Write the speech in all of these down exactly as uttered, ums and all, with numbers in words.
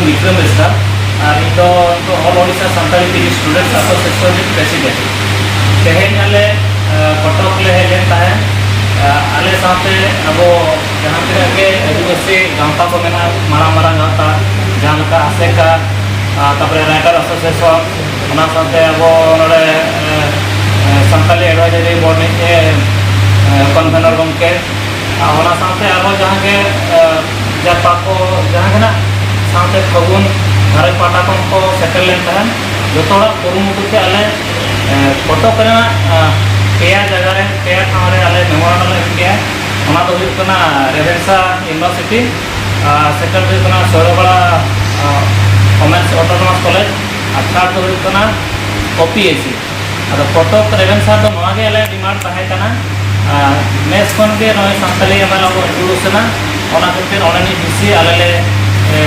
ᱵᱤᱠᱨᱚᱢ ᱵᱮᱥᱨᱟ᱾ ᱟᱨ ᱤᱧ ᱫᱚ ᱱᱤᱛᱚᱜ All Odisha Santali P G Students Association ᱨᱤᱱ president᱾ ᱛᱮᱦᱮᱧ ᱟᱞᱮ, ᱟ, ᱠᱚᱴᱚᱠ ᱞᱮ ᱦᱮᱡ ᱞᱮᱱ ᱛᱟᱦᱮᱸᱫ᱾ ᱟ, ᱟᱞᱮ ᱥᱟᱶᱛᱮ ᱟᱵᱚ ᱡᱟᱦᱟᱸ ᱛᱤᱱᱟᱹᱜ ᱜᱮ ᱟᱹᱫᱤᱵᱟᱹᱥᱤ ᱜᱟᱶᱛᱟ ᱠᱚ ᱢᱮᱱᱟᱜᱼᱟ, ᱢᱟᱨᱟᱝ ᱢᱟᱨᱟᱝ ᱜᱟᱶᱛᱟ, ᱡᱟᱦᱟᱸ ᱞᱮᱠᱟ ᱟᱥᱮᱠᱟ, ᱟ, ᱛᱟᱯᱚᱨᱮ Writer Association, ᱚᱱᱟ ᱥᱟᱶᱛᱮ ᱟᱵᱚ ᱱᱚᱰᱮ, ᱮ, ᱮ, ᱥᱟᱱᱛᱟᱞᱤ Advisory Board ᱨᱤᱱᱤᱡ, ᱮ, ᱮ, convener ᱜᱚᱢᱠᱮ, ᱟᱨ ᱚᱱᱟ ᱥᱟᱶᱛᱮ ᱟᱨᱦᱚᱸ ᱡᱟᱦᱟᱸ ᱜᱮ, ᱮ, ᱡᱟᱯᱟ ᱠᱚ ᱡᱟᱦᱟᱸ ᱜᱮ ᱱᱟᱜ, ᱥᱟᱶᱛᱮ ᱯᱷᱟᱹᱜᱩᱱ ᱜᱷᱟᱨᱚᱸᱡᱽ ᱯᱟᱦᱴᱟ ᱠᱷᱚᱱ ᱠᱚ ᱥᱮᱴᱮᱨ ᱞᱮᱱ ᱛᱟᱦᱮᱸᱫ᱾ ᱡᱚᱛᱚ ᱦᱚᱲᱟᱜ ᱠᱩᱨᱩᱢᱩᱴᱩ ᱛᱮ ᱟᱞᱮ, ᱮ, ᱠᱚᱴᱚᱠ ᱨᱮᱱᱟᱜ, ᱮ, ᱯᱮᱭᱟ ᱡᱟᱭᱜᱟ ᱨᱮ, ᱯᱮᱭᱟ ᱴᱷᱟᱶ ᱨᱮ ᱟᱞᱮ memorandum ᱞᱮ ᱮᱢ ᱠᱮᱜᱼᱟ᱾ ᱚᱱᱟ ᱫᱚ ᱦᱩᱭᱩᱜ ᱠᱟᱱᱟ ᱨᱮᱵᱷᱮᱱᱥᱟ University, ᱟᱨ second ᱫᱚ ᱦᱩᱭᱩᱜ ᱠᱟᱱᱟ ᱥᱚᱭᱲᱟᱵᱟᱲᱟ, ᱮ, Women's Autonomous College, ᱟᱨ third ᱫᱚ ᱦᱩᱭᱩᱜ ᱠᱟᱱᱟ O P S C᱾ ᱟᱫᱚ ᱠᱚᱴᱚᱠ ᱨᱮᱵᱷᱮᱱᱥᱟ ᱫᱚ ᱱᱚᱣᱟ ᱜᱮ ᱟᱞᱮ demand ᱛᱟᱦᱮᱸ ᱠᱟᱱᱟ, ᱟᱨ ᱱᱮᱥ ᱠᱷᱚᱱ ᱜᱮ ᱱᱚᱜᱼᱚᱭ ᱥᱟᱱᱛᱟᱲᱤ MIL ᱟᱵᱚ introduce ᱮᱱᱟ, ᱚᱱᱟ ᱠᱷᱟᱹᱛᱤᱨ ᱚᱸᱰᱮᱱᱤᱡ D C ᱟᱞᱮ ᱞᱮ, ᱮ,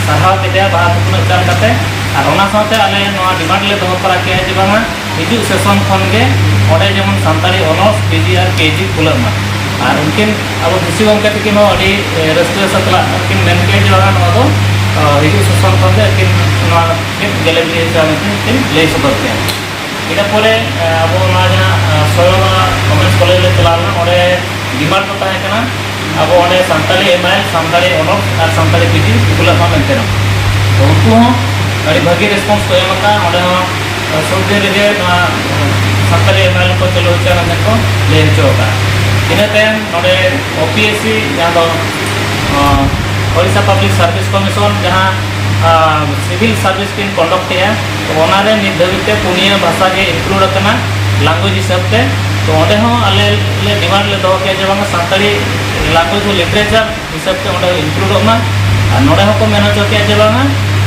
ᱥᱟᱨᱦᱟᱣ ᱠᱮᱫᱮᱭᱟ ᱵᱟᱦᱟ ᱛᱷᱩᱯᱱᱟᱹᱜ ᱪᱟᱞ ᱠᱟᱛᱮ᱾ ᱟᱨ ᱚᱱᱟ ᱥᱟᱶᱛᱮ ᱟᱞᱮ ᱱᱚᱣᱟ demand ᱞᱮ ᱫᱚᱦᱚ ᱛᱚᱨᱟ ᱠᱮᱫᱼᱟ ᱡᱮ ᱵᱟᱝᱟ, ᱦᱤᱡᱩᱜ session ᱠᱷᱚᱱ ᱜᱮ ᱚᱸᱰᱮ ᱡᱮᱢᱚᱱ ᱥᱟᱱᱛᱟᱲᱤ honours, P G ᱟᱨ P G ᱠᱷᱩᱞᱟᱹᱜ ᱢᱟ᱾ ᱟᱨ ᱩᱱᱠᱤᱱ ᱟᱵᱚ D C ᱜᱚᱢᱠᱮ ᱛᱟᱹᱠᱤᱱ ᱦᱚᱸ ᱟᱹᱰᱤ, ᱮ, ᱨᱟᱹᱥᱠᱟᱹ ᱥᱟᱛᱞᱟᱜ ᱠᱤᱱ ᱢᱮᱱ ᱠᱮᱫᱼᱟ ᱡᱮ ᱵᱟᱝᱟ, ᱱᱚᱣᱟ ᱫᱚ, ᱮ, ᱦᱤᱡᱩᱜ session ᱠᱷᱚᱱ ᱜᱮ ᱟᱹᱠᱤᱱ ᱱᱚᱣᱟ ᱜᱮ ᱜᱮᱞᱮ ᱵᱤᱞᱤ ᱦᱚᱪᱚ ᱢᱮᱱᱛᱮ ᱠᱤᱱ ᱞᱟᱹᱭ ᱥᱚᱫᱚᱨ ᱠᱮᱫᱼᱟ᱾ ᱤᱱᱟᱹ ᱯᱚᱨᱮ, ᱮ, ᱟᱵᱚ ᱱᱚᱣᱟ ᱡᱟᱦᱟᱸ, ᱮ, ᱥᱚᱭᱚᱱᱟ Women's College ᱞᱮ ᱪᱟᱞᱟᱣ ᱞᱮᱱᱟ, ᱚᱸᱰᱮ demand ᱫᱚ ᱛᱟᱦᱮᱸ ᱠᱟᱱᱟ ᱟᱵᱚ ᱚᱸᱰᱮ ᱥᱟᱱᱛᱟᱲᱤ MIL, ᱥᱟᱱᱛᱟᱲᱤ honours ᱟᱨ ᱥᱟᱱᱛᱟᱲᱤ P G ᱠᱷᱩᱞᱟᱹᱜ ᱢᱟ ᱢᱮᱱᱛᱮ᱾ ᱛᱚ ᱩᱱᱠᱩ ᱦᱚᱸ ᱟᱹᱰᱤ ᱵᱷᱟᱹᱜᱤ response ᱠᱚ ᱮᱢ ᱟᱠᱟᱫᱼᱟ᱾ ᱚᱸᱰᱮ ᱦᱚᱸ, ᱮ, ᱥᱩᱨ ᱫᱤᱱ ᱨᱮᱜᱮ ᱱᱚᱣᱟ ᱥᱟᱱᱛᱟᱲᱤ MIL ᱠᱚ ᱪᱟᱹᱞᱩ ᱦᱚᱪᱚᱭᱟ ᱢᱮᱱᱛᱮ ᱠᱚ ᱞᱟᱹᱭ ᱦᱚᱪᱚ ᱟᱠᱟᱫᱼᱟ᱾ ᱤᱱᱟᱹ ᱛᱟᱭᱚᱢ ᱱᱚᱰᱮ O P S C, ᱡᱟᱦᱟᱸ ᱫᱚ, ᱮ, Odisha Public Service Commission, ᱡᱟᱦᱟᱸ, ᱮ, civil service ᱠᱤᱱ conduct ᱮᱜᱼᱟ, ᱛᱚ ᱚᱱᱟᱨᱮ ᱱᱤᱛ ᱫᱷᱟᱹᱵᱤᱡ ᱛᱮ ᱯᱩᱱᱭᱟᱹ ᱵᱷᱟᱥᱟ ᱜᱮ include ᱟᱠᱟᱱᱟ language ᱦᱤᱥᱟᱹᱵ ᱛᱮ᱾ ᱛᱚ ᱚᱸᱰᱮ ᱦᱚᱸ ᱟᱞᱮ ᱞᱮ demand ᱞᱮ ᱫᱚᱦᱚ ᱠᱮᱫᱼᱟ ᱡᱮ ᱵᱟᱝᱟ, ᱥᱟᱱᱛᱟᱲᱤ language ᱫᱚ literature ᱦᱤᱥᱟᱹᱵ ᱛᱮ ᱚᱸᱰᱮ includeᱚᱜ ᱢᱟ᱾ ᱟᱨ ᱱᱚᱰᱮ ᱦᱚᱸᱠᱚ ᱢᱮᱱ ᱦᱚᱪᱚ ᱠᱮᱫᱼᱟ ᱡᱮ ᱵᱟᱝᱟ,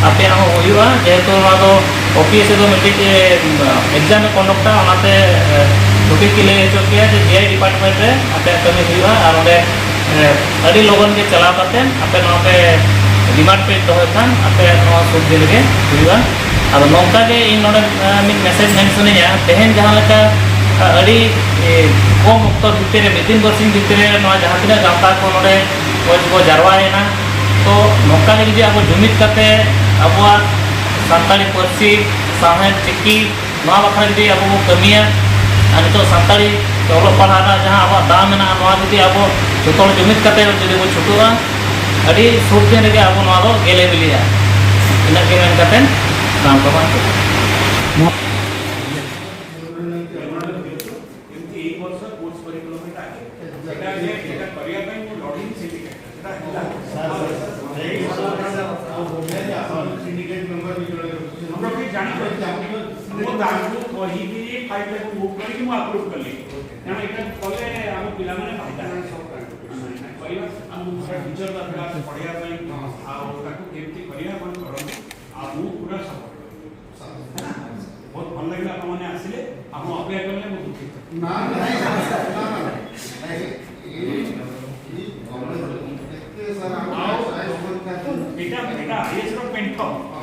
ᱟᱯᱮᱭᱟᱜ ᱦᱚᱸ ᱦᱩᱭᱩᱜᱼᱟ, ᱡᱮᱦᱮᱛᱩ ᱱᱚᱣᱟ ᱫᱚ O P S C ᱫᱚ ᱢᱤᱫᱴᱤᱡ, ᱮ, exam ᱮ conductᱟ, ᱚᱱᱟᱛᱮ, ᱮ, ᱴᱚᱴᱷᱤ ᱠᱤ ᱞᱟᱹᱭ ᱦᱚᱪᱚ ᱠᱮᱫᱼᱟ ᱡᱮ J I department ᱨᱮ ᱟᱯᱮᱭᱟᱜ ᱠᱟᱹᱢᱤ ᱦᱩᱭᱩᱜᱼᱟ᱾ ᱟᱨ ᱚᱸᱰᱮ ᱮ, ᱟᱹᱰᱤ ᱞᱚᱜᱚᱱ ᱜᱮ ᱪᱟᱞᱟᱣ ᱠᱟᱛᱮ ᱟᱯᱮ ᱱᱚᱣᱟ ᱯᱮ demand ᱯᱮ ᱫᱚᱦᱚᱭ ᱠᱷᱟᱱ, ᱟᱯᱮ ᱱᱚᱣᱟ ᱥᱩᱨ ᱫᱤᱱ ᱨᱮᱜᱮ ᱦᱩᱭᱩᱜᱼᱟ᱾ ᱟᱫᱚ ᱱᱚᱝᱠᱟ ᱜᱮ ᱤᱧ ᱱᱚᱰᱮ, ᱮ, ᱢᱤᱫ message ᱢᱮᱱ ᱥᱟᱱᱟᱧᱟ, ᱛᱮᱦᱮᱧ ᱡᱟᱦᱟᱸ ᱞᱮᱠᱟ, ᱮ, ᱟᱹᱰᱤ, ᱮ, ᱠᱚᱢ ᱚᱠᱛᱚ ᱵᱷᱤᱛᱤᱨ ᱨᱮ, ᱢᱤᱫ ᱫᱤᱱ ᱵᱟᱨᱥᱤᱧ ᱵᱷᱤᱛᱤᱨ ᱨᱮ ᱱᱚᱣᱟ ᱡᱟᱦᱟᱸ ᱛᱤᱱᱟᱹᱜ ᱜᱟᱶᱛᱟ ᱠᱚ ᱱᱚᱰᱮ ᱢᱚᱡᱽ ᱵᱚ ᱡᱟᱨᱣᱟᱭᱮᱱᱟ, ᱛᱚ ᱱᱚᱝᱠᱟ ᱡᱩᱫᱤ ᱟᱵᱚ ᱡᱩᱢᱤᱫ ᱠᱟᱛᱮ ᱟᱵᱚᱣᱟᱜ ᱥᱟᱱᱛᱟᱲᱤ ᱯᱟᱹᱨᱥᱤ, ᱥᱟᱶᱦᱮᱫ, ᱪᱤᱠᱤ, ᱱᱚᱣᱟ ᱵᱟᱠᱷᱨᱟ ᱡᱩᱫᱤ ᱟᱵᱚ ᱵᱚ ᱠᱟᱹᱢᱤᱭᱟ, ᱟᱨ ᱱᱤᱛᱚᱜ ᱥᱟᱱᱛᱟᱲᱤ ᱛᱮ ᱚᱞᱚᱜ ᱯᱟᱲᱦᱟᱜ ᱨᱮᱱᱟᱜ ᱡᱟᱦᱟᱸ ᱟᱵᱚᱣᱟᱜ ᱫᱟᱣ ᱢᱮᱱᱟᱜᱼᱟ, ᱱᱚᱣᱟ ᱡᱩᱫᱤ ᱟᱵᱚ ᱡᱚᱛᱚ ᱦᱚᱲ ᱡᱩᱢᱤᱫ ᱠᱟᱛᱮ ᱡᱩᱫᱤ ᱵᱚ ᱪᱷᱩᱴᱟᱹᱜᱼᱟ, ᱟᱹᱰᱤ ᱥᱩᱨ ᱫᱤᱱ ᱨᱮᱜᱮ ᱟᱵᱚ ᱱᱚᱣᱟ ᱫᱚ ᱜᱮᱞᱮ ᱵᱤᱞᱤᱜᱼᱟ᱾ ᱤᱱᱟᱹᱜ ᱜᱮ ᱢᱮᱱ ᱠᱟᱛᱮ ᱫᱟᱢ ᱠᱚ ᱮᱢᱟ ᱠᱚᱣᱟ᱾ ଏମିତି ଏଇ ବର୍ଷ କୋର୍ସ କରିକୁଲମଟା ଆଗେ। ସେଟା ଯେ ଏଇଟା କରିବା ପାଇଁ ମୁଁ ଲଢ଼ିଲି ସେଇ ଟିକେଟଟା। ସେଟା ହେଲା। ଏଇ ବର୍ଷ ଆପଣ ସିଣ୍ଡିକେଟ ମେମ୍ବର ବି ଜଣେ ରଖୁଛନ୍ତି। ଆମର କେହି ଜାଣିଛନ୍ତି? ମୁଁ ତାଙ୍କୁ କହିକିରି ଫାଇଲଟାକୁ ମୁଭ୍ କରିକି ମୁଁ ଆପ୍ରୁଭ୍ କଲି। କାରଣ ଏଇଟା କଲେ ଆମ ପିଲାମାନେ ଫାଇଦା। କରିବା, ଆମକୁ ଭଲ ଟିଚର ଦରକାର ପଢ଼ିବା ପାଇଁ। ଆଉ ତାକୁ କେମିତି କରିବା ଆପଣ କରନ୍ତୁ। ଆଉ ମୁଁ ପୁରା ସପୋର୍ଟ କରିବି। ହେଲା? ବହୁତ ଭଲ ଲାଗିଲା ଆପଣମାନେ ଆସିଲେ। ଆପଣ ଅପେକ୍ଷା କଲେ ମୁଁ ଦୁଃଖିତ। ନା, ନା, ନାଇଁ, ସାର୍, ନା, ନା, ନାଇଁ। ଏଇ, ଏଇ ଗଭର୍ଣ୍ଣମେଣ୍ଟ ଏତେ ସାରା ଆମ ଆଉ ଏଇଟା, ଏଇଟା ଆଇଏଏସ୍ ର ପେଣ୍ଠ।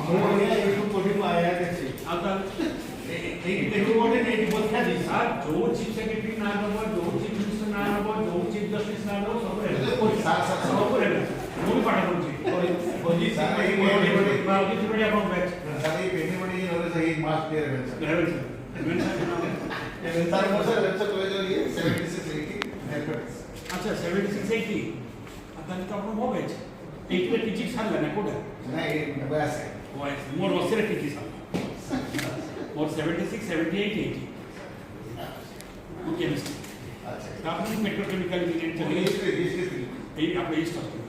ମୁଁ ଆଜ୍ଞା ଏଇଠୁ କୋଉଠି ମୁଁ ଆଇଆର୍ ଅଛି। ଆଉ ତାହେଲେ ଏ-, ଏ-, ଏଇଠି କୋଉଠି ଏଇଠି ପରୀକ୍ଷା ଦେଇଛି। ସାର୍, ଯୋଉ ଚିଫ୍ ସେକ୍ରେଟାରୀ ନାଁ ନବ, ଯୋଉ ଚିଫ୍ ମିନିଷ୍ଟର ନାଁ ନବ, ଯୋଉ ଚିଫ୍ ଜଷ୍ଟିସ ନାଁ ନବ, ସବୁ ରେଭେନ୍ସା। Sir, sir, sir. ସବୁ ରେଭେନ୍ସା। ମୁଁ ବି ପାଠ ପଢୁଛି। ସାର୍, ଏଇ ପେଣ୍ଠ, ପେଣ୍ଠ, ପେଣ୍ଠ। ବା, ଅଜିତ ତ୍ରିପାଠୀ ଆପଣଙ୍କ ବ୍ୟାଚ୍। ସାର୍, ଏଇ ପେଣ୍ଠ, ପେଣ୍ଠ ଇଏ ନହେଲେ ସେଇ March year Ravenshaw. Ravenshaw. Ravenshaw. Sir, ମୋର ସାର୍ ରେଭେନ୍ସା କଲେଜର ଇଏ, ସେଭେଣ୍ଟି ସିକ୍ସ ଏଇଟି। ଆଚ୍ଛା, ସେଭେଣ୍ଟି ସିକ୍ସ ଏଇଟି। ଆଉ ତାହେଲେ ତ ଆପଣ ମୋ ବ୍ୟାଚ୍। ଏଇଟିରେ ପିଜି ସାରିଲା ନା କୋଉଟା? ନାଇଁ, ଏଇ ନୂଆ ଆସେ। ନୂଆ ଆସେ। ମୋର ଅଶୀରେ ପିଜି ସାରିଲା। ମୋର ସେଭେଣ୍ଟି ସିକ୍ସ, ସେଭେଣ୍ଟି ଏଇଟ୍, ଏଇଟି। ମୁଁ କେମିଷ୍ଟ୍ରି। ଆଚ୍ଛା। ତାପରେ ମୁଁ ପେଟ୍ରୋକେମିକାଲ ଇଞ୍ଜିନିୟରିଂ ମୁଁ ଚାଲିଲି। ଇଷ୍ଟ, ଇଷ୍ଟ ଥିଲି। ଏଇ ଆପଣ ଇଷ୍ଟ ହଷ୍ଟେଲ।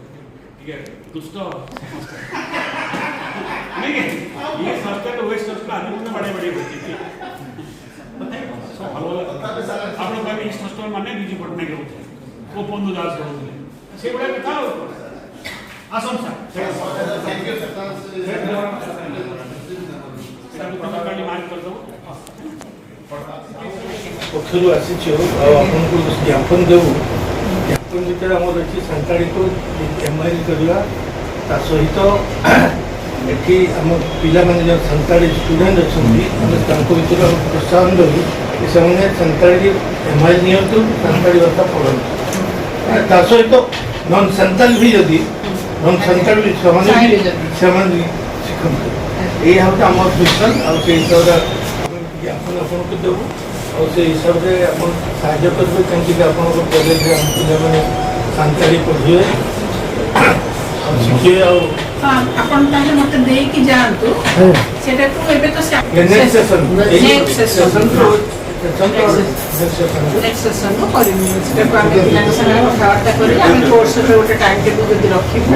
ଟିକେ ଦୁଷ୍ଟ ହଷ୍ଟେଲ। ନାଇଁ କି? ଇଷ୍ଟ ହଷ୍ଟେଲ, ୱେଷ୍ଟ ହଷ୍ଟେଲ, ଆଜି ମୁଁ ବାଡ଼େଇ ବାଡ଼େଇ ହଉଛି। ସବୁ ଭଲ ଭଲ। ଆପଣ କହିବେ ଇଷ୍ଟ ହଷ୍ଟେଲ ମାନେ ବିଜୁ ପଟ୍ଟନାୟକ ରହୁଥିଲେ, ଗୋପବନ୍ଧୁ ଦାସ ରହୁଥିଲେ, ସେଇଭଳିଆ କଥା ଆଉ। ଆସନ୍ତୁ ସାର୍। Thank you sir. ସେଇଟା ମୁଁ କାଲି ମାର୍କ କରିଦେବୁ। ପକ୍ଷରୁ ଆସିଛୁ ଆଉ ଆପଣଙ୍କୁ ଜ୍ଞାପନ ଦେବୁ। ଜ୍ଞାପନ ଭିତରେ ଆମର ଅଛି ସାନ୍ତାଳୀକୁ ଏମ୍ଆଇଏଲ୍ କରିବା, ତା ସହିତ ଏଠି ଆମ ପିଲାମାନେ ଯେଉଁ ସାନ୍ତାଳୀ ଷ୍ଟୁଡେଣ୍ଟ ଅଛନ୍ତି, ଆମେ ତାଙ୍କ ଭିତରୁ ଆମେ ପ୍ରୋତ୍ସାହନ ଦେବୁ କି ସେମାନେ ସାନ୍ତାଳୀ ଏମ୍ଆଇଏଲ୍ ନିଅନ୍ତୁ, ସାନ୍ତାଳୀ ଭାଷା ପଢ଼ନ୍ତୁ। ତା ସହିତ ନନ୍ ସାନ୍ତାଳ ବି ଯଦି ଏବଂ ସାନ୍ତାଳୀ ଛୁଆମାନେ ବି, ସାନ୍ତାଳୀ। ସେମାନେ ବି ଶିଖନ୍ତୁ। ଏଇ ହେଉଛି ଆମର ଭିଜନ। ଆଉ ସେଇ ହିସାବରେ ଆମେ ଜ୍ଞାପନ ଆପଣଙ୍କୁ ଦେବୁ। ଆଉ ସେଇ ହିସାବରେ ଆପଣ ସାହାଯ୍ୟ କରିବେ, କାହିଁକି ଆପଣଙ୍କ କଲେଜରେ ଆମ ପିଲାମାନେ ସାନ୍ତାଳୀ ପଢ଼ିବେ ଆଉ ଶିଖିବେ। ଆଉ ହଁ, ଆପଣ ତାହେଲେ ମତେ ଦେଇକି ଯାଆନ୍ତୁ। ସେଟାକୁ ଏବେ ତ ସେ- next session, next session. Session. Next session. Next ସେସନକୁ କରିବୁ। ସେଟାକୁ ଆମେ ପିଲାଙ୍କ ସାଙ୍ଗରେ କଥାବାର୍ତ୍ତା କରି ଆମେ କୋର୍ସ ଉପରେ ଗୋଟେ ଟାଇମ୍ ଟେବୁଲ୍ ଯଦି ରଖିବୁ।